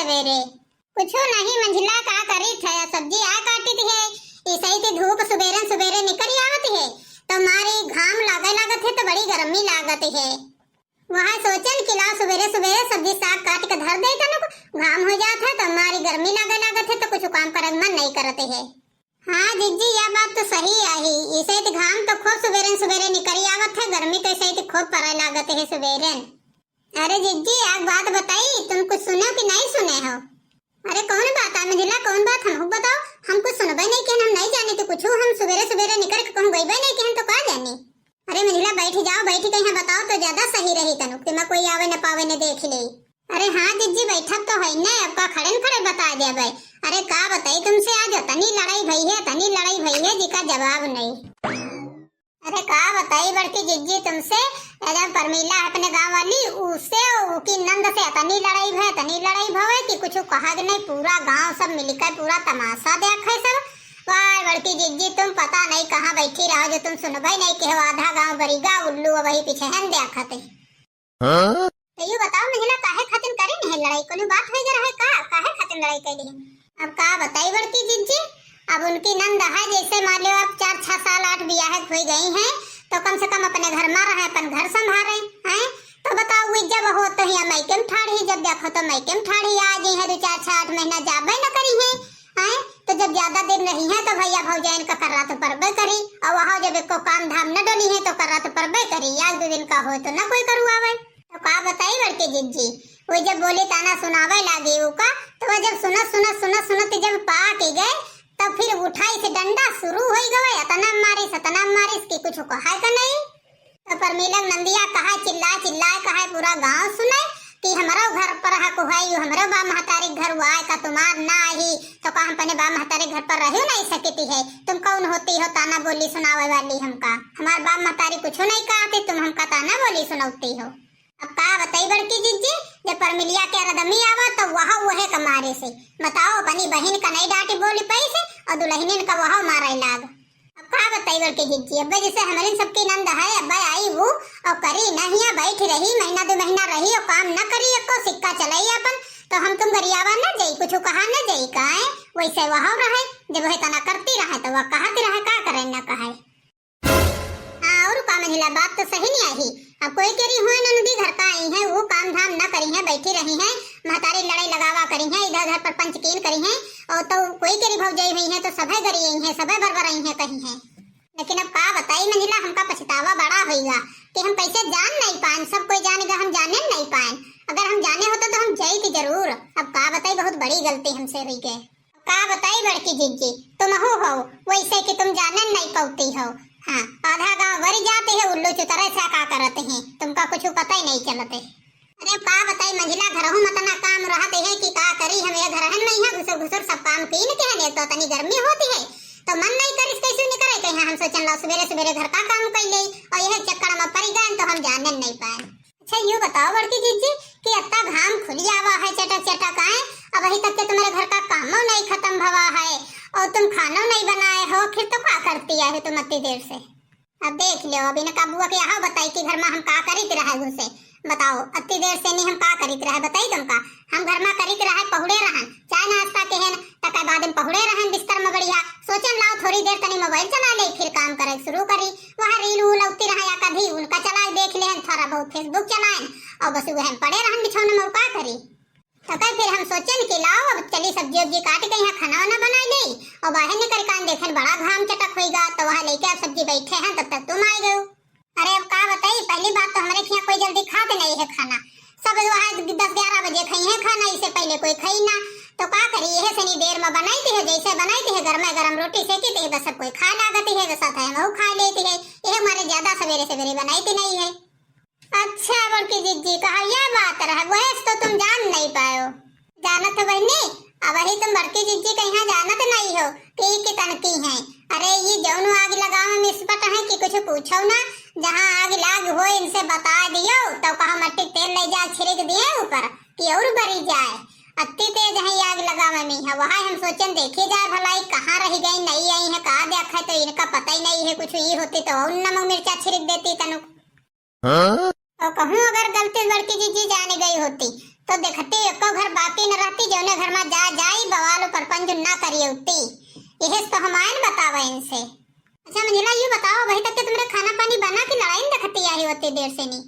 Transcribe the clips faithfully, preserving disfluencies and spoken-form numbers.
सवेरे। कुछो नहीं मंझिला, का करित है, सब्जी आ काटित है। इसही ती धूप सुबेरे सुबेरे निकल आवत है, तो मारी घाम लागे लागत है, तो बड़ी गर्मी लागत है। वहाँ सोचन कि लाओ सुबेरे सुबेरे सब्जी साग काट के धर दे, तनु घाम हो जात है, तो मारी गर्मी लागे लागत है, तो कुछ काम करे के मन नहीं करत है। हाँ जिज्जी, यह बात तो सही आही। इसे तो घाम तो खूब सुबेरन सुबेरे निकरी आवत है, गर्मी तो इसे तो खूब पड़े लागत है सुबेरन। अरे जिज्जी, एक बात बताई, तुम कुछ सुने हो कि नहीं सुने हो? अरे कौन बात है मंझिला, कौन बात हमहू बताओ? हम कुछ सुनबे नहीं किहन, हम नहीं जाने तो कुछ, हम सुबेरे सुबेरे निकर के कहूँ गईबे नहीं किहन तो का जानी। अरे मंझिला बैठ जाओ, बैठ के यहाँ बताओ तो ज्यादा सही रही, तनु कि मैं कोई आवे न पावे न देख ले। अरे हाँ जिज्जी, बैठब तो है न, अब का खड़े न खड़े बता देबे। अरे का बताई तुमसे, आज इतनी लड़ाई भई है, इतनी लड़ाई भई है जिका जवाब नहीं। अरे का बताई बड़की जिज्जी तुमसे, ये जब परमीला है अपने गाँव वाली, उससे उकी नंद से इतनी लड़ाई भय, इतनी लड़ाई भवे कि कुछ कहा के नहीं, पूरा गाँव सब मिलकर पूरा तमाशा देखे सब। वाह बड़की जिज्जी, तुम पता नहीं कहाँ बैठी रहो जो तुम सुनबे नहीं के हो, आधा गाँव बरिगा उल्लू वही पीछे हन देखते। हाँ? तो यू बताओ मंझिला, काहे खातिर करी नहीं लड़ाई? कोनो बात हो गया रहे का? काहे खातिर लड़ाई कैली? अब का बताई बड़की जिज्जी, अब उनकी नंद है, जैसे मान लो अब चार छह साल आठ बियाह हुई गई हैं, तो कम से कम अपने घर में रहे, अपन घर संभाले, हैं? तो बताओ, वो जब हो तो यहाँ मायके में ठाढ़ी, जब देखो तो मायके में ठाढ़ी आ गई हैं, दो चार छह आठ महीना जाबे न करी हैं, हैं? तो जब ज्यादा दिन रही हैं तो भैया भौजाइन का कर्रा तो परबे करी, और वहाँ जब एको काम धाम न डोली है तो कर्रा तो परबे करी, एक दो दिन का हो तो न कोई करुआवे। तो का बताई बड़की जिज्जी, वो जब बोली ताना सुनावे लागी उका, तो वह जब सुनत सुनत सुनत सुनत जब पाक गए, तब फिर उठाई से डंडा शुरू हो गए, इतना मारिस, इतना मारिस कि कुछ कहा का नहीं। तो परमीलक नंदिया कहा चिल्ला चिल्ला कहा पूरा गांव सुने कि हमरो घर पर हक है, यू हमरो बाप महतारी घर हुआ है का तुम्हार ना आई, तो का हम अपने बाप महतारी घर पर रह नहीं सकती है? तुम कौन होती हो ताना बोली सुनावे वाली हमका? हमार बाप महतारी कुछ नहीं कहते, तुम हमका ताना बोली सुनाती हो। अब का बताई बड़की जिज्जी, जब परमिलिया के रदमी आवा तो वह वहे का मारे से, बताओ, अपनी बहिन का नहीं डांटी बोली पैसे और दुल्हनिन का वह मारे लाग। अब का बताई बड़की जिज्जी, अब्बे जैसे हमारे सबकी नंद है, अब्बे आई वो और करी नहीं, बैठ रही, महीना दो महीना रही और काम न करी, एको सिक्का चलाई अपन, तो हम तुम गरियावा न जाई, कुछ कहा न जाई, काहे? वैसे वह रहे, जब वह तना करती रहे तो वह कहती रहे, का करे न कहे। हाँ, और का मंझिला, बात तो सही नहीं आई। अब कोई केरी हुए ननदी घर का आई हैं, वो काम धाम न करी हैं, बैठी रही हैं, महतारी लड़ाई लगावा करी हैं, इधर उधर पर पंच कीन करी हैं, और तो कोई केरी भौजाई हुई हैं तो सभे गरी आई हैं, सभे बरबर आई हैं कही हैं। लेकिन अब का बताई मंझिला, हमका पछतावा बड़ा होइगा कि हम कैसे जान नहीं पाएन, सब कोई जानेगा, हम जाने नहीं पाएन। अगर हम जाने होते तो हम जाइत जरूर। अब का बताई, बहुत बड़ी गलती हमसे हुई गए। का बताई बड़की जिज्जी, तुम हो, हो वैसे कि तुम जानन नहीं पौती हो। हाँ, आधा गांव वरी जाते हैं, उल्लू चुतरे से का करते हैं, तुमका कुछ पता ही नहीं चलते। अरे का बताई मंझिला, घरहू में इतना काम रहते हैं कि का करी हम, ये घरहन में यहाँ घुसुर घुसुर सब काम कीन के है, तो इतनी गर्मी होती है तो मन नहीं करिस कैसे निकले, कहीं हम सोचन ला सुबेरे सुबेरे घर का काम कर ले, और यह चक्कर में पड़ गए तो हम जानन नहीं पाए। अच्छा, यू बताओ बड़की जिज्जी कि अत्ता घाम खुली आवा है चटक चटक आए, अब अभी तक के तुम्हारे घर का कामो नहीं खत्म भवा है और तुम खानो नहीं बनाए हो, फिर तो का करती आए हो तुम अत्ती देर से? अब देख लो, अब इनका बुआ के यहाँ बताई कि घर में हम का करित रहे घुसे। बताओ, अत्ती देर से नहीं हम का करित रहे, बताई तुमका। हम घर में करित रहे, पहुड़े रहन, चाय नाश्ता केहन, तकर बाद में पहुड़े रहन बिस्तर में बढ़िया। सोचन लाओ थोड़ी देर तनी मोबाइल चला ले, फिर काम करे शुरू करी। वह रील उल अउती रहा या कभी उनका चलाए देख लेहन, थोड़ा बहुत Facebook चलाएन और बस वह हम पड़े रहन बिछौने में, और का करी। तो कहे फिर हम सोचन कि लाओ अब चली सब्जी उब्जी काट के यहाँ खाना वाना बनाए ले और बाहर निकल कान देखेन बड़ा घाम चटक होइगा, तो वह लेके आप सब्जी बैठे हैं तब तक तुम आए गए। अरे अब का बताई, पहली बात तो हमरे खिया कोई जल्दी खात नहीं है खाना, सब वहाँ दस ग्यारह बजे खाई है खाना, इसे पहले कोई खाई ना। तो का करी, यह सनी देर में बनाई थी है, जैसे बनाई थी है गर्मा गर्म रोटी सेकी थी, बस सब कोई खाए लागती है, बस साथ है हम खा लेती है, यह हमारे ज्यादा सवेरे सवेरे बनाई थी नहीं है। अच्छा बड़की जिज्जी, कहा यह बात रहे, वह तो तुम जान नहीं पायो। जानत हो बहनी, अब ही तुम बड़की जिज्जी कहीं जानत नहीं हो कि ई कितन की हैं। अरे ये जौन आग लगावे में expert हैं कि कुछ पूछो ना, जहाँ आग लाग हो इनसे बता दियो तो कहा मट्टी तेल ले जा छिड़क दिए ऊपर कि और बरी जाए। अत्ती तेज है ये आग लगावे में है, वहाँ हम सोचन देखी जाए भलाई कहाँ रह गई, नहीं आई है, का देखे तो इनका पता ही नहीं है कुछ, ई होती तो और नमक मिर्चा छिड़क देती तनु। हाँ? और कहूँ अगर गलती से बड़की जिज्जी जान गई होती, तो देखती एको घर बाकी न रहती, जौने घर मा जा जाई, बवाल उ परपंच ना करियौती। यही से तो हम आयन बतावे इनसे। अच्छा मंझिला, यू बताओ, अबहीं तक के तुमरे खाना पानी बना कि लड़ाई न देखती आई होती देर से नी?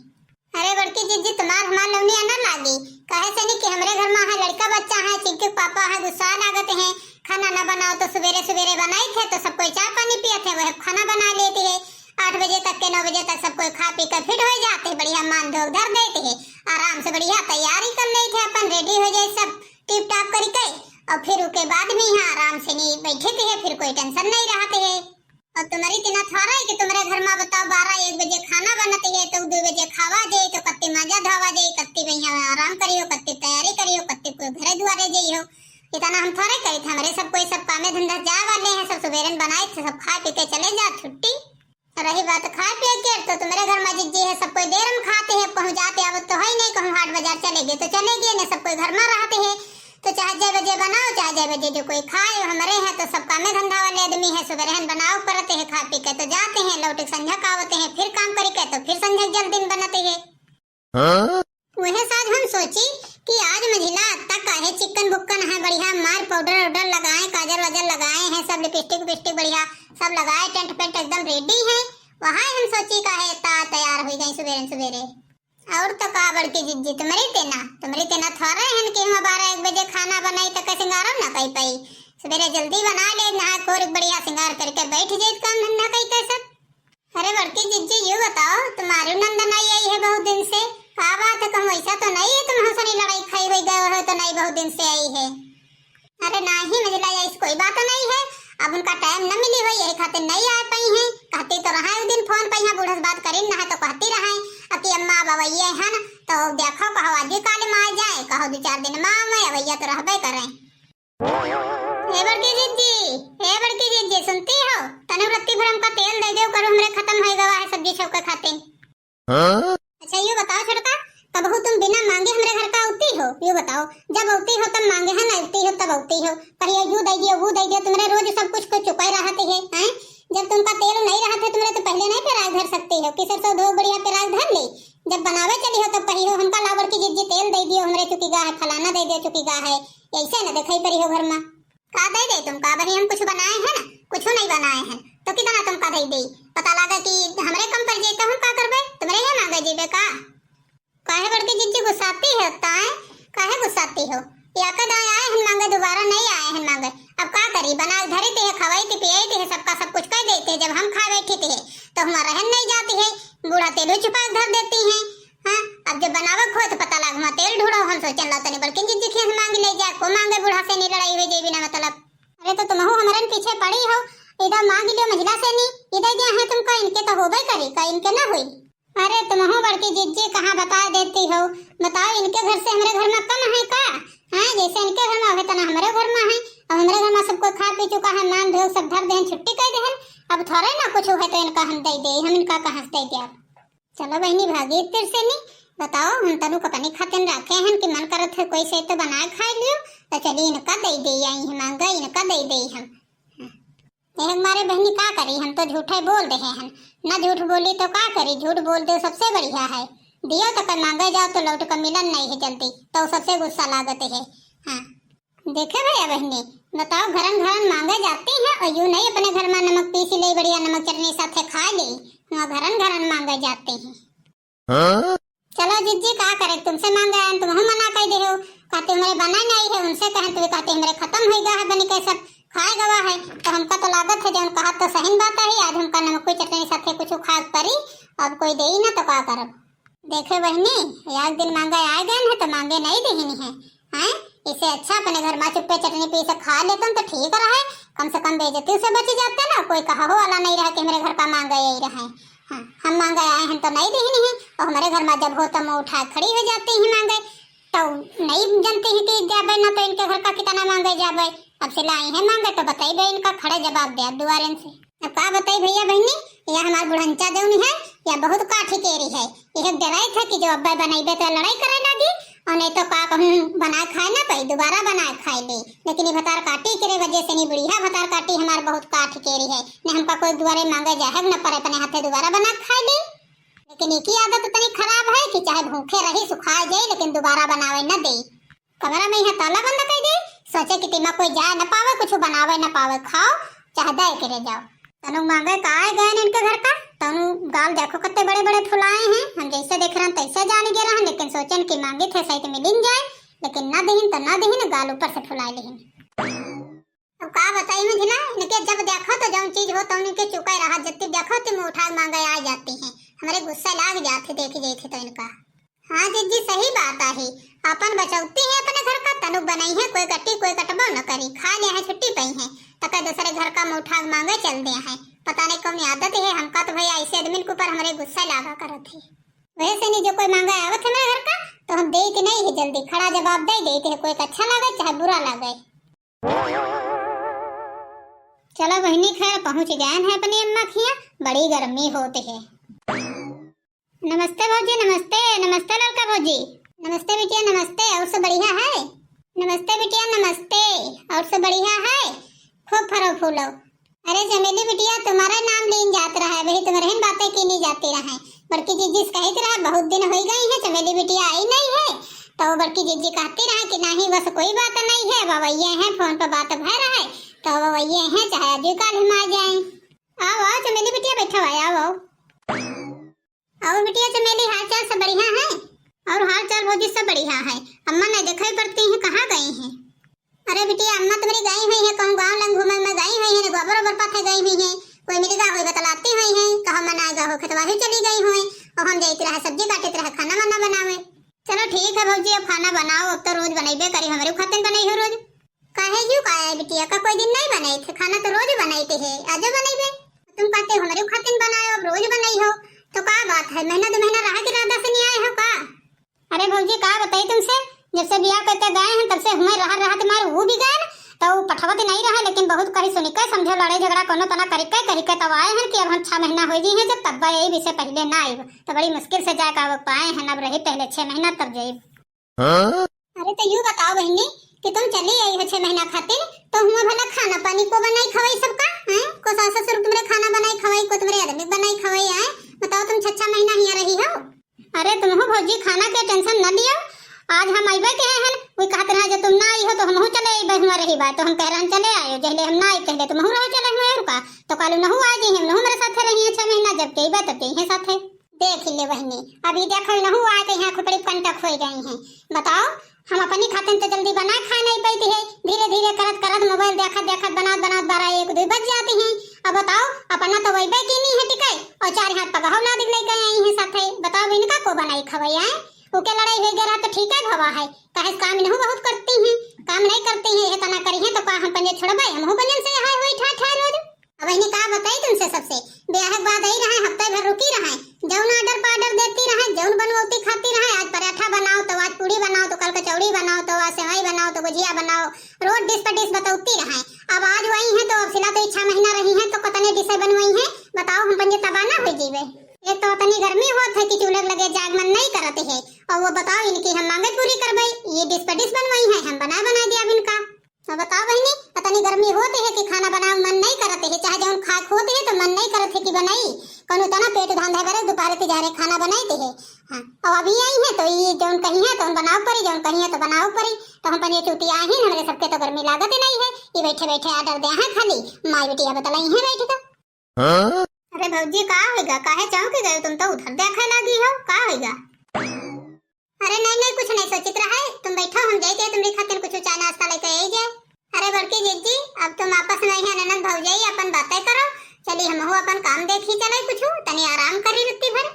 अरे बड़की जिज्जी, तुम्हार हमार लौनिया ना लागी, काहे से नी कि हमरे घर मा है लड़का बच्चा है, चिंकी के पापा है, गुस्सा लागत है, खाना ना बनाओ तो सुबेरे सुबेरे बनाई थे तो सब कोई चाय पानी पियत है, वह खाना बना लेती है। आठ बजे तक के, नौ बजे तक सब कोई खा पी के फिट हो जाते हैं, बढ़िया मान धो धर देते हैं, आराम से बढ़िया तैयारी कर लेते हैं, अपन रेडी हो जाए सब टिप टाप करके, और फिर उके बाद में यहाँ आराम से नी बैठे थे, फिर कोई टेंशन नहीं रहते है। और तुम्हारी इतना थोड़ा है कि तुम्हारे घर मा बताओ बारह एक बजे खाना बनते है तो दो बजे खावा जाए तो कत्ती माजा धोवा जाए, कत्ती बढ़िया आराम करियो, कत्ती तैयारी करियो, कत्ती कोई घरे दुआरे जाइयो। इतना हम थोड़े करी थे, हमरे सब कोई सब कामे धंधा जाए वाले हैं, सब सुबेरन बनाए थे, सब खा पी के चले जा छुट्टी। रही बात खाए पिए के, तो तुम्हारे घर मा जिज्जी है, सब कोई देर में खाते हैं, कहूँ जाते आवत तो है ही नहीं, कहूँ हाट बाजार चले गए तो चले गए, ने सब कोई घर मा रहते हैं, तो चाहे जय बजे बनाओ, चाहे जय बजे जो कोई खाए, हमरे हैं तो सब कामे धंधा वाले आदमी है, सुबेरहन बनाओ करते हैं, खा पी के तो जाते हैं, लौट के संझा का आवते हैं, फिर काम करी के तो फिर संझा के जल्दी बनते हैं। हाँ? वह साज हम सोची कि आज मंझिला अत्ता काहे चिकन बुक्कन है, बढ़िया मार पाउडर वाउडर लगाए, काजर वाजर लगाए हैं, सब लिपस्टिक उपिस्टिक बढ़िया सब लगाए, टेंट पेंट एकदम रेडी है। वहाँ हम सोची काहे इतना तैयार हो गई सुबेरे सुबेरे। और तो का बड़की जिज्जी, तुम्हारी तेना, तुम्हारी तेना थोड़ा है कि हम बारह एक बजे खाना बनाई तो के सिंगारो ना कई पाई। सुबेरे जल्दी बना ले, नहा खोर बढ़िया सिंगार करके बैठ जाए काम धंधा कई के सब। अरे बड़की जिज्जी, यू बताओ, तुम्हारी नंदन आई, आई है बहुत दिन से, का बात है? कहूँ ऐसा तो नहीं है तुम हमसे लड़ाई खाई हुई गए हो तो नहीं बहुत दिन से आई है? अरे नहीं मंझिला, ऐसी कोई बात नहीं है, अब उनका टाइम न मिली हो, यही खातिर नहीं आ पाई हैं। कहती तो रहा उस दिन फोन पे, यहाँ बूढ़ा से बात करी ना है तो कहती रहा कि अम्मा अब अवैये है ना, तो देखो कहो आज ही काल मा आ जाए, कहो दो चार दिन मा मैं अवैया तो रहबे करें। हे बड़की जिज्जी, हे बड़की जिज्जी, सुनती हो? तनु रत्ती भर हमका तेल दे दो, करो हमरे खत्म हो गवा है सब्जी छौके खातिर। हाँ? अच्छा यू बताओ छोटका, कबहू तुम बिना मांगे हमरे घर का आउती हो? यू बताओ, जब आउती हो तब मांगे है, ना आउती हो तब आउती हो, कहियो यू दे दियो, वो दे दियो, तुम्हारे रोज सब कुछ को चुपाए रहते है, हैं? जब तुमका तेल नहीं रहते तुम्हारे तो पहले नहीं पेराग धर सकते हो, किसर से धो बढ़िया पेराग धर ले, जब बनावे चली हो तब कही हो हमका ला बड़की जिज्जी तेल दे दियो, हमरे चुकी गा है, फलाना दे दियो चुकी गा है, ऐसे न दिखाई पड़ी हो घर मा। का दे दे तुमका? अबही हम कुछ बनाए हैं ना? कुछ नहीं बनाए हैं, तो कितना तुमका दे दे? पता लगा कि हमरे कम पड़ जाए तो हम का करबे? तुम्हारे यहाँ मांगे जेबे का? काहे बड़की जिज्जी गुस्साती हो ताए? काहे गुस्साती हो? या के दाएं आए हैं मांगे, दोबारा नहीं आए हैं मांगे। अब का करी, बना के धरे थे, खवाई थे, पियाई थे, सबका सब कुछ कर देते हैं। जब हम खा बैठे थे तो हमारा रहन नहीं जाती है, बूढ़ा तेल ही चुपा के धर देती हैं। हाँ, अब जब बनावे को हो तो पता लाग, वहाँ तेल ढूंढो। हम सोचन ला तनी बड़किन जिज्जी खेस मांग ले जा, को मांगे बूढ़ा से नहीं लड़ाई हुई जाए बिना मतलब। अरे तो तुमहू हमरन पीछे पड़ी हो, इधर मांग लियो मंझिला से नहीं, इधर क्या है तुमका, इनके तो होबे करी, का इनके ना हुई? अरे तुमहू बड़की जिज्जी कहाँ बता देती हो, बताओ इनके घर से हमरे घर मा कम है का? हैं, जैसे इनके घर मा है तना हमरे घर मा है, अब हमरे घर मा सब कोई खा पी चुका है, मान धो सब धर देहन, छुट्टी कर देहन, अब थोड़े ना कुछ है तो इनका हम दे दे, हम इनका कहाँ से दे दे अब? चलो बहिनी, भागी तिर से नी, बताओ, हम तनु कपनी खातिन राखे हन कि मन करत है कोई से तो बनाए खाए लियो, तो चली इनका दे दे, आई है मांगा, इनका दे दे हम। यह हमारे बहिनी का करी, हम तो झूठे बोल रहे हन, ना झूठ बोली तो का करी, झूठ बोल दे सबसे बढ़िया है, दियो तो कर मांगे जाओ तो लौट कर मिलन नहीं है जल्दी, तो सबसे गुस्सा लागत है। हाँ। देखे भैया बहिनी, बताओ, घरन घरन मांगे जाती हैं और यू नहीं अपने घर मा नमक पीसी ले, बढ़िया नमक चटनी साथे खा ले, वहाँ घरन घरन मांगे जाती हैं। हाँ? चलो जिज्जी, का करे, तुमसे मांगे आए, तुमहू मना कर दे हो, कहते हमारे बना नहीं है, उनसे कहें तो कहते हमारे खत्म हो गया है, बनी के सब खाए गवा है, तो हमका तो लागत है जौन कहा तो सही बात है, आज हमका नमक चटनी साथे कुछ खाए परी, अब कोई दे ही ना तो का करब। देखे बहिनी, एक दिन मांगे आ गए हैं तो मांगे नहीं देहिनी है, हैं? इसे अच्छा अपने घर मा चुप्पे चटनी पीस खा लेतन तो ठीक रहे, कम से कम बेइज्जती से बच जाते ना, कोई कहा हो वाला नहीं रहा कि हमरे घर का मांगे यही रहे। हाँ, हम मांगे आए हैं तो नहीं देहिनी है, और हमरे घर मा जब हो तो मुँह उठा खड़ी हो जाती है मांगे, तो नहीं जानती है कि जाबे ना तो इनके घर का कितना मांगे जाबे। अब से लाई है मांगे तो बताइबे इनका खड़े जवाब दे दुआरन से। अब का बताई भैया बहिनी, या हमार बुढ़ंचा जौन है, या बहुत काठी केरी है। यह डराई था कि जो अब्बे बनइबे तो लड़ाई करे लागी, और नहीं तो का कहूँ बनाए खाए ना पाई, दोबारा बनाए खाए ले। लेकिन ये भतार काटी केरे वजह से नहीं, बुढ़िया भतार काटी हमार बहुत काठी केरी है, न हमका कोई दुआरे मांगे जाए न पड़े, अपने हाथे दोबारा बना के खाए ले। लेकिन एकी आदत तनी खराब है कि चाहे भूखे रही, सुखाए जाई, लेकिन दोबारा बनावे न देई। कमरा में यहाँ ताला बंद कर दे, सोचे कि तिमा कोई जाए न पावे, कुछ बनावे न पावे, खाओ चाहे दे के रह जाओ। तनु मांगे का आए गए इनके घर का, तनु गाल देखो कितने बड़े बड़े फुलाए हैं। हम जैसे देख रहन तैसे जान गए रहन, लेकिन सोचन कि मांगे थे सही तो मिलिन जाए, लेकिन ना दिहिन तो ना दिहिन, गाल ऊपर से फुलाए लिहिन। अब का बताई मझिला, इनके जब देखो तो जौन चीज हो तो उनके चुकाए रहा, जब देखो तो मुंह उठा मांगे आ जाती हैं, हमरे गुस्सा लाग जाते देख जाते तो इनका। हाँ जिज्जी, सही बात आहे। आपन बचौती है अपने घर का, तनुक बनई है, कोई कटी कोई कटबो न करी, खा ले है छुट्टी पई है, तका दूसरे घर का मुंह उठा मांगे चल दे है। पता नहीं कौन आदत है, हमका तो भैया ऐसे आदमी के ऊपर हमरे गुस्सा लागा करत है। वैसे नहीं जो कोई मांगे आवत है मेरे घर का तो हम दे के नहीं है, जल्दी खड़ा जवाब दे देते है, कोई का अच्छा लागे चाहे बुरा लागे। चलो बहिनी, खैर पहुँच गए हैं अपनी अम्मा खिया, बड़ी गर्मी होती है। नमस्ते भौजी, नमस्ते, नमस्ते ललका भौजी। नमस्ते बिटिया, नमस्ते, और सब बढ़िया है? नमस्ते बिटिया, नमस्ते, और सब बढ़िया है? खूब फरो फूलो। अरे चमेली बिटिया, तुम्हारा नाम लीन जात रहा है, वही तुम्हारे ही बातें कीनी जाती रहे। बड़की जिज्जी से कहती रहा, बहुत दिन हो गई है, चमेली बिटिया आई नहीं है। तो बड़की जिज्जी कहती रहा कि नहीं, बस कोई बात नहीं है, अब अवैये हैं, फोन पर बात भय रहे, तो अब अवैये हैं, चाहे अजू काल हम आ जाए। आओ, आओ चमेली बिटिया, बैठा हुआ, आओ, आओ। और बिटिया चमेली, हाल चाल सब बढ़िया है? और हाल चाल भौजी सब बढ़िया है। अम्मा नहीं दिखाई पड़ती हैं, कहाँ गई हैं? अरे बिटिया, अम्मा तुम्हारी गई हुई है, कहूँ गाँव लंग घूमे में गई हुई है, गोबर ओबर पाथे गई हुई है, कोई मिल गा हुई बतलाती हुई है, कहा मन आएगा हो खेतवा ही चली गई हुई, और हम जाइत रहे सब्जी काटित रहे, खाना वाना बनावे। चलो ठीक है भौजी, अब खाना बनाओ, अब तो रोज बनैबे करी, हमरे खातिर बनई हो रोज। काहे यू का है बिटिया, का कोई दिन नहीं बनई थे? खाना तो रोज बनई थे, है आजो बनैबे। तुम कहते हो हमरे खातिर बनाओ, अब रोज बनई हो, तो का बात है, महीना दो महीना रहा के इरादा से नहीं आए हो का? अरे भौजी, का बताई तुमसे, जब से बियाह करके गए हैं, तब से हमें रहा, रहा तुम्हारे वो भी गए, तो वो पठवत नहीं रहा, लेकिन बहुत कही सुनी के, समझो, लड़ाई झगड़ा कोनो तना करी के, कही के तब आए हैं कि अब हम छह महीना हो गई हैं, जब तब यही विषय पहले ना आए, तो बड़ी मुश्किल से जाए का वो पाए हैं, अब रही पहले छह महीना तब जाए। हाँ? अरे तो यू बताओ बहिनी कि तुम चली आई हो छह महीना खातिर, तो हुआ भला खाना पानी को बनाई खवाई सबका, हैं? को सास ससुर तुम्हारे खाना बनाई खवाई, को तुम्हारे आदमी बनाई खवाई, हैं? बताओ तुम छह छह महीना हियाँ रही हो। अरे तुमहू भौजी खाना के tension न लियो, आज हम अइबे के हैं, वो कहत रहे जो तुम ना आई हो तो हमहू चले अइबे, हुआ रही बात तो हम कह रहे हैं चले आयो, जहले हम ना आई कहले तुमहू रहो चले हुए रुका, तो कालू नहू आ जाइए, नहू मेरे साथ रही है छह महीना, जब के अइबे तब के हैं साथे। देख ले बहिनी, अभी देखो नहू आए के यहाँ खोपड़ी कंटक हो गई हैं। बताओ, हम अपनी खातिर तो जल्दी बनाए खाए नहीं पाती है, धीरे धीरे करत करत मोबाइल देखत देखत बनात बनात बारह एक दो बज जाती हैं। अब बताओ, अपना तो वही बैकी नहीं है टिकाई और चार हाथ पगहौ लाद लेके आई हैं साथे। बताओ, इनका को बनाई खवाई आए? ओके लड़ाई हो गया रहा तो ठीक है भवा है, काहे से काम इनहू बहुत करती हैं, काम नहीं करती हैं, ये तना करी हैं तो का हम पंजे छोड़बे, हमहू पंजन से हाय होई ठाय ठाय रोज। अब इन्हें का बताई तुमसे सबसे, ब्याह के बाद आई रहे, हफ्ते भर रुकी रहे, जौन order पर order देती रहे, जौन बनवती खाती रहे, आज पराठा बनाओ तो आज पूड़ी बनाओ तो कल कचौड़ी बनाओ तो आज सेवई बनाओ तो गुजिया बनाओ, रोज dish पर dish बतौती रहे। अब आज वही है तो अब सिला तो छह महीना रही है तो कतने dish बनवाई है, बताओ हम पंजे तबाह ना हो जीवे। एक तो इतनी गर्मी होत है कि चूल्हे के लगे जाए मन नहीं करत है, और वो बताओ इनकी हम मांगे पूरी करबे, ये dish पर dish बनवाई है, हम बना बना दिया अब इनका। तो बताओ बहिनी, इतनी गर्मी होती है कि खाना बनावे मन नहीं करते है, चाहे जौन खाए होते है तो मन नहीं करते है कि बनाई, कौनो तना पेट धांधा करे दोपहर के जारे खाना बनाते है। हाँ, और अभी आई है तो ये जौन कही है तो बनाओ पड़ी, जौन कही है तो बनाओ पड़ी। तो हम पंजे चूतिया ही, हमरे सबके तो गर्मी लागत ही नहीं है, ये बैठे बैठे order दे हैं खाली, माई बिटिया बतलाई है बैठ के। हाँ? अरे भौजी, का होइगा? काहे चौंक गए? तुम तो उधर देखे लगी हो, का होइगा? अरे नहीं, नहीं, कुछ नहीं सोचित रहे। तुम बैठो, हम जाई के तुम्हारी खातिर कुछ चाय नाश्ता लेके आई जाए। अरे बड़की जिज्जी, अब तुम आपस में यहाँ ननद भौजाई अपन बातें करो। चली हमहू अपन काम देखी चले कुछ, तनी आराम करी रुत्ती भर।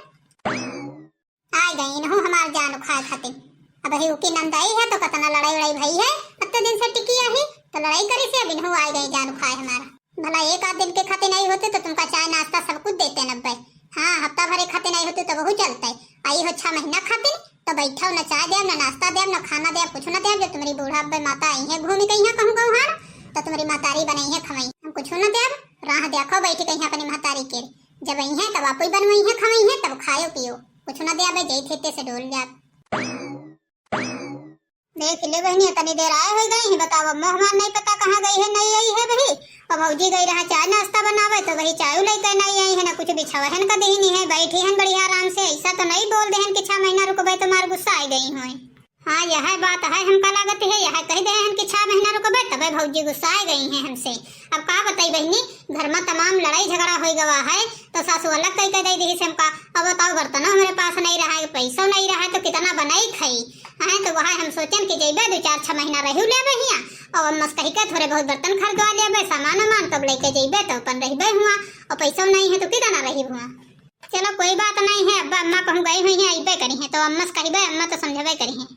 आय गई इनहू हमार जान उखाए खातिर। अब ही उकी नंद आई है तो कतना लड़ाई उड़ाई भई है, अत्ते दिन से टिकी आही तो लड़ाई करी से अब इनहू आय गई जान उखाए हमार। भला एक आध दिन के खातिर नहीं होते तो तुमका चाय नाश्ता सब कुछ देते नब्बे। हाँ, हफ्ता भर एक खातिर नहीं होते तो वहू चलते। आई हो छह महीना खातिर तो बैठो, न चाय देब, न नाश्ता देब, न खाना देब, कुछ न देब। जब तुम्हारी बूढ़ा अब्बे माता आई है घूमी गई है कहूँ कहूँ हार, तो तुम्हारी महतारी बनाई है खवाई, हम कुछ न देब। राह देखो बैठी कहीं अपनी महतारी के, जब आई है तब आपू बनवाई है खवाई है, तब खायो पियो, कुछ न देब, जई थे से डोल जाब। देख ले बहिनी, तनी देर आए होइ गई है, बताओ, अब मोहमान नहीं पता कहाँ गई है, नहीं आई है बही। अब भौजी गई रहा चाय नाश्ता बनावे, तो वही चाय लेके नहीं आई है, ना कुछ बिछावा है, ना देहिनी है, बैठी है बढ़िया आराम से। ऐसा तो नहीं बोल देहन कि छह महीना रुकबे तो मार गुस्सा आ गई हुई। हाँ, यह बात है, हमका लागत है, यह कह देहन कि छह महीना रुकबे, तबे भौजी गुस्सा आ गई है हमसे। अब का बताई बहिनी, घर में तमाम लड़ाई झगड़ा होइ गवा है, तो सासू अलग कह के दे दी से हमका। अब बताओ, बर्तनों हमारे पास नहीं रहा है, पैसों नहीं रहा है, तो कितना बनाई खाई? हैं, तो वह हम सोचन कि जइबे दो चार छह महीना रही लेबे हियाँ, और अम्मा से कही के थोड़े बहुत बर्तन खरीदवा लेबे, सामान वामान, तब लेके जइबे, तो अपन रहिबे हुआ, और पैसों नहीं है तो कितना रही हुआ। चलो कोई बात नहीं है, अब अम्मा कहूँ गई हुई है, अइबे करी है, तो अम्मा से कहिबे, अम्मा तो समझबे करी है।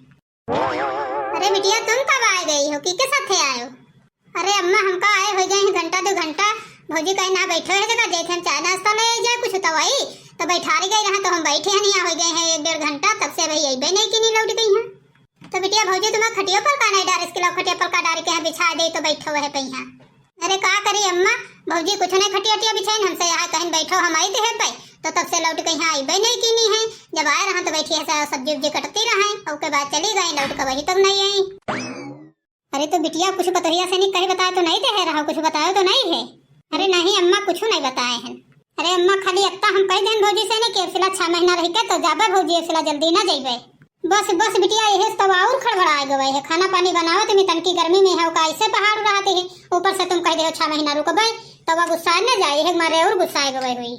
अरे बिटिया, तुम कब आ गई हो, की के साथे आयो? अरे अम्मा, हमका आए हो गए हैं घंटा दो घंटा। भौजी कहीं ना बैठो है जगह, जैसे हम चाय नाश्ता ले जाए कुछ तो वही, तो बैठारी गई रहा तो हम बैठे हैं, नहीं हो गए हैं एक डेढ़ घंटा, तब से वही अइबे नहीं की नहीं लौट गई हैं। तो बिटिया भौजी तुम्हारा खटियो पर का नहीं डारे, इसके लाओ खटिया पर का डारे के यहाँ बिछा दे तो बैठो है पे यहाँ। अरे का करी अम्मा, भौजी कुछ नहीं खटिया उटिया बिछाइन, हमसे यहाँ कहीं बैठो हम आई थे पे, तो तब से लौट के यहाँ अइबे नहीं की नहीं है। जब आए रहा तो बैठी है सब्जी उब्जी कटती रहे, और के बाद चली गई, लौट के वही तक नहीं आई। अरे तो बिटिया, कुछ बतोहिया से नहीं कहे बताए तो नहीं दे रहा, कुछ बताए तो नहीं है। अरे नहीं अम्मा, कुछ नहीं बताए हैं। अरे अम्मा, खाली इतना हम कह देन भौजी से नहीं कि एक सिला छह महीना रह के तो जाबे भौजी, एक सिला जल्दी ना जइबे। बस बस बिटिया, यही से तब और खड़बड़ाए गवे है। खाना पानी बनावत में तनकी गर्मी में है, का ऐसे पहाड़ रहते हैं, ऊपर से तुम कह दे हो छह महीना रुकबे, तब गुस्सा न जाए, यही मारे और गुस्साए गवे हुई।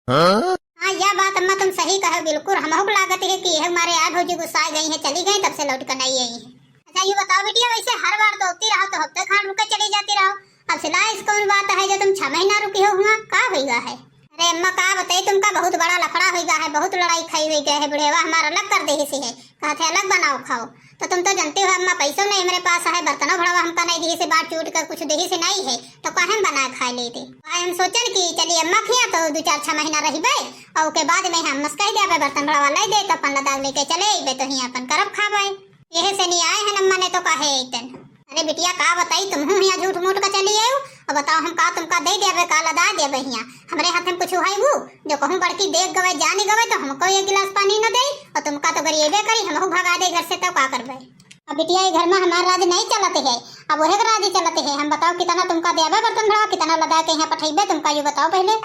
हाँ? हाँ, यह बात अम्मा तुम सही कहो बिल्कुल। हमहू को लागत है कि यह मारे आए भौजी गुस्सा गई है, चली गई, तब से लौट कर नहीं आई है। अच्छा, ये बताओ बिटिया, वैसे हर बार तो होती रहो तो हफ्ते खान रुक के चली जाती रहो, अब सिलाई इस कौन बात है जो तुम छह महीना रुकी हो हुआ, का होइगा है? अरे अम्मा, का बताई तुमका, बहुत बड़ा लफड़ा होइगा है, बहुत लड़ाई खाई हुई गए है, बुढ़ेवा हमारा अलग कर दे से है, कहते अलग बनाओ खाओ। तो तुम तो जानते हो अम्मा, पैसों नहीं हमारे पास है, बर्तनों भड़वा हमका नहीं दिही से, बांट चूट कर कुछ दिही से नहीं है, तो काहे हम बना खाए लेते। आए हम सोचन कि चलिए अम्मा खिया तो दो चार छह महीना रहिबे, और के बाद में हम मस कह देबे बर्तन भड़वा ले दे, तो अपन लदाख लेके चले अइबे, तो ही अपन करब खाबे। यही से नहीं आए हैं अम्मा, ने तो काहे अइतन। अरे बिटिया, का बताई, तुम हूँ यहाँ झूठ मूठ का चली आयो। अब बताओ, हम का तुमका दे देबे, का लदा देबे हियाँ? हमरे हाथ में कुछ है वो, जो कहूँ बड़की देख गवे, जानी गवे, तो हमको एक गिलास पानी न दे, और तुमका तो गरीबे करी, हमहू भगा दे घर से, तो का करबे? अब बिटिया, ये घर में हमार राज नहीं चलत है, अब वही के राज चलत है। हम बताओ, कितना तुमका देबे बर्तन भड़वा, कितना लदा के यहाँ पठेबे, तुमका ये बताओ पहले।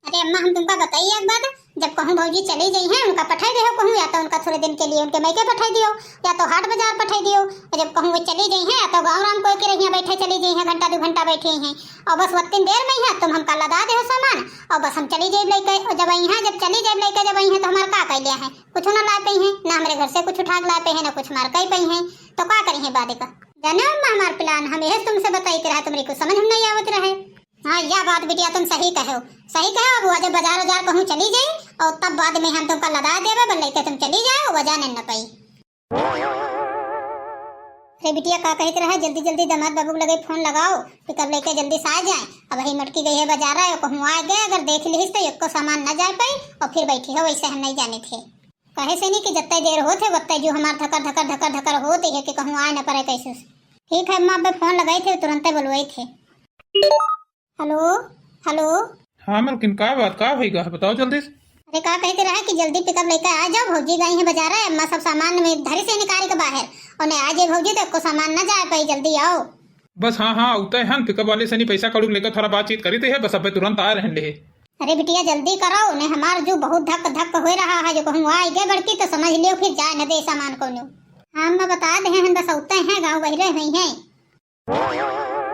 अरे अम्मा, हम तुमका बताई एक बात, जब कहूँ भौजी चली जाई हैं, उनका पठाई देहो कहूँ, या तो उनका थोड़े दिन के लिए उनके मायके पठाई दियो, या तो हाट बाजार पठाई दियो। और जब कहूँ वो चली जाई हैं, या तो गाँव राम कोई के रहिया बैठे चली जाई हैं, घंटा दो घंटा बैठे हैं, और बस वत्तिन देर में ही तुम हमका लदा देहो सामान, और बस हम चली जाइब लेके। और जब आई हैं, जब चली जाइब लेके, जब आई हैं, तो हमार का कह लिया है? कुछ ना ला पाई हैं, ना हमरे घर से कुछ उठा के ला पाई हैं, ना कुछ मार कह पाई हैं, तो का करी हैं बाद का? जाने अम्मा हमार प्लान, हम यही तुमसे बताई के रहा, तुम्हारी कुछ समझ में नहीं आवत रहे। हाँ, यह बात बिटिया तुम सही कहो, सही कहो। अब वो जब बाजार उजार कहूँ चली जाई और तब बाद में हम तुमका लदा देबे, बस लेके तुम चली जाओ, वो जाने न पाई। अरे बिटिया, का कहत रहा, जल्दी जल्दी दामाद बाबू के लगे फोन लगाओ, पिकअप लेके जल्दी से आ जाए। अब वही मटकी गई है बाजार, आए कहूँ आ गए, अगर देख लिहिस तो एको सामान न जा पाई और फिर बैठी हो, वैसे हम नहीं जाने थे। कहे से नहीं कि जत्ते देर होत है, वत्ते जो हमार धकर धकर धकर धकर होत है कि कहूँ आए न पड़े कैसे। ठीक है अम्मा, अब फोन लगाई थे, तुरंते बुलवाई थे। हेलो, हेलो। हाँ मलकिन, का बात, का होइगा है, बताओ जल्दी से। अरे का कहते रहा कि जल्दी पिकअप लेकर आ जाओ, भौजी गई है बाजार, अम्मा सब सामान में धरी से निकाल के बाहर, उन्हें आ जाए भौजी तो एको सामान ना जाए पाई, जल्दी आओ। बस हाँ हाँ, उतरे हन, पिकअप वाले से नहीं पैसा कौड़ी लेकर थोड़ा बातचीत करी तो है, बस अबे तुरंत आ रहन ले। अरे बिटिया जल्दी करो, उन्हें हमार जो बहुत धक धक हो रहा है, जो कहूँ आ गए बड़की तो समझ लियो फिर जाए न दे सामान कोनो। हाँ अम्मा बता दे हैं, बस उतरे हैं, गाँव बहिरे हुई हैं।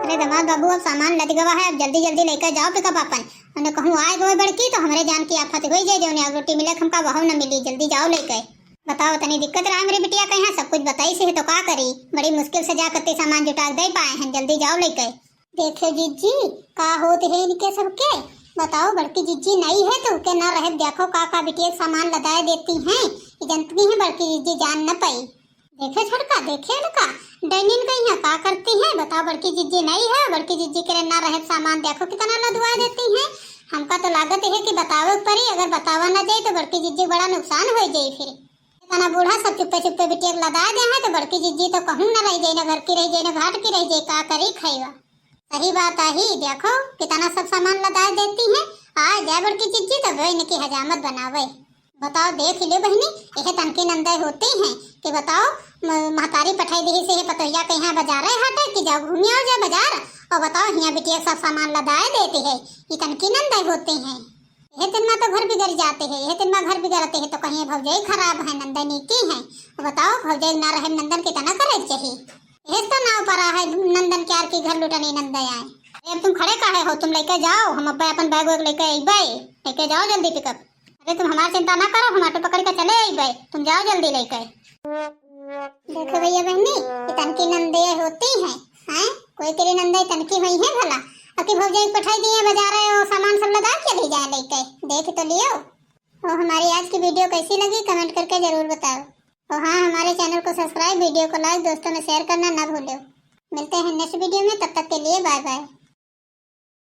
अरे दामाद बाबू, अब सामान लद गवा है, अब जल्दी जल्दी लेकर जाओ पिकअप अपन। उन्हें कहूँ आए गए बड़की तो हमरे जान की आफत हो जाए, जो उन्हें अब रोटी मिले हमका वहू न मिली, जल्दी जाओ लेके। बताओ तनी दिक्कत रहा मेरी बिटिया के यहाँ, सब कुछ बताई से है तो का करी, बड़ी मुश्किल से जा करते सामान जुटा के दे पाए हैं, जल्दी जाओ लेके। देखो जिज्जी, का होत है इनके सबके, बताओ बड़की जिज्जी नहीं है तो उके ना रहे, देखो का का बिटिया के सामान लदाए देती हैं, ये जनती है बड़की जिज्जी जान न पाई। देखे छोटका, देखे लड़का, डैनिन गई हैं, का करती हैं? बताओ, बड़की जिज्जी नहीं है, बड़की जिज्जी के ना रहे सामान, देखो कितना लदवा देती हैं। हमका तो लागत है कि बतावे परी, अगर बतावा ना जाए तो बड़की जिज्जी बड़ा नुकसान हो जाए फिर। इतना बूढ़ा सब चुप्पे चुप्पे बिटिया के लदा दे हैं, तो बड़की जिज्जी तो कहूँ ना रह जाए, ना घर की रह जाए, ना घाट की रह जाए, का करी खाएगा? सही बात आही, देखो कितना सब सामान लदा देती हैं। आ जाए बड़की जिज्जी, तब इनकी हजामत बनावे। बताओ, देख लियो बहिनी, यह तनकी नंदय होती हैं कि बताओ, म-, महतारी पठाई दिहिस है पतोहिया के यहाँ बाजारे हाटे कि जाओ घूमी आओ जा बाजार, और बताओ हियाँ बिटिया सब सामान लदाए देती है, ये तनकी नंदय होती हैं। यह तिनमा तो घर बिगड़ जाते हैं, यह तिनमा घर बिगड़ते हैं तो कहीं भौजाई खराब है, नंदय नीकी हैं। और बताओ, भौजाई ना रहे नंदन कितना करे चाहिए। यह तो नाव परा है नंदन के आर की घर लुटनी नंदय आए। अरे अब तुम खड़े काहे हो, तुम लेके जाओ, हम अब्बे अपन बैग वैग लेके अइबे, लेके जाओ जल्दी पिकअप। अरे तुम हमार चिंता ना करो, हम ऑटो पकड़ के चले अइबे, तुम जाओ जल्दी लेके। देखो भैया बहनी, ये तनकी नंदे होती हैं, हैं? कोई तेरी नंदे तनकी हुई है भला? अब की भौजाई पठाई दिए बाजार है, वो सामान सब लदा के ले जाए लेके, देख तो लियो। और हमारी आज की वीडियो कैसी लगी, कमेंट करके जरूर बताओ। और हाँ, हमारे चैनल को सब्सक्राइब, वीडियो को लाइक, दोस्तों में शेयर करना ना भूलो। मिलते हैं नेक्स्ट वीडियो में, तब तक के लिए बाय बाय।